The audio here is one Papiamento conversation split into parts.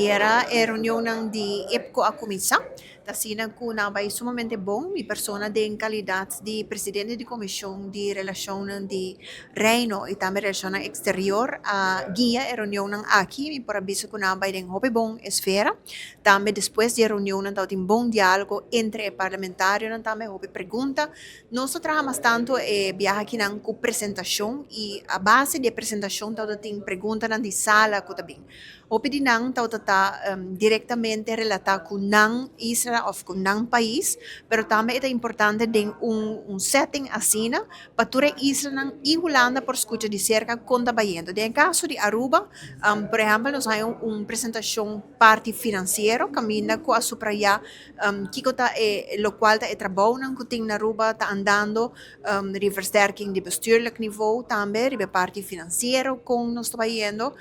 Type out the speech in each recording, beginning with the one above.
Ayera e reunion di IPKO a cuminsa. Asina cu nan a bay sumamente bon. Mi persona den calidad di presidente di Comision di Relacion di Reino y tambe Relacion Exterior a guia e reunion aki. Mi por a bisa cu nan a bay den hopi bon esfera. Tambe despues di e reunion tabatin bon dialogo entre e parlamentarionan, tambe hopi pregunta. Nos a traha mas tanto e biaha akinan cu presentacion y a base di e presentacion tabatin preguntanan di sala cu ta bin. Hopi di nan tabata ta directamente relata cu nan isla of cu nan pais, pero tambe e ta importante den un setting asina pa tur e islanan y Hulanda por scucha di cerca con ta bayendo. Den caso di Aruba, por ehempel, nos hay un presentacion parti financiero caminda cu a subraya kico ta e locual ta e trabounan cu tin na Aruba ta andando, e versterking di bestuurlijk niveau tambe, riba parti financiero con nos ta bayendo.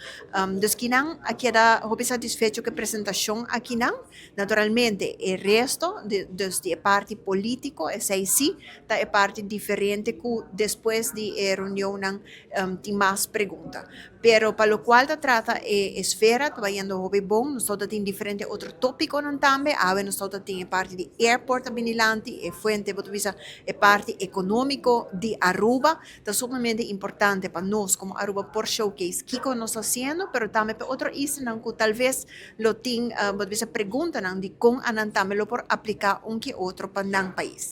Dus kinan a keda hopi satisfecho cu e presentacion akinan. Naturalmente, e resto, dus di parti politico, esey si, ta e parti diferente cu despues di e reunionnan tin mas pregunta. Pero pa locual ta trata e esfera, ta bayendo hopi bon. Nos tin diferente otro topiconan tambe. Awe nos tin e parti di airport a bini dilanti, e fuente, bo ta bisa, e parti economico di Aruba, ta sumamente importante pa nos como Aruba por showcase kico nos ta haciendo, pero tambe pa otro islanan cu tal vez lo tin, bo ta bisa, preguntanan di con nan tambe lo por aplica un cu otro pa nan pais.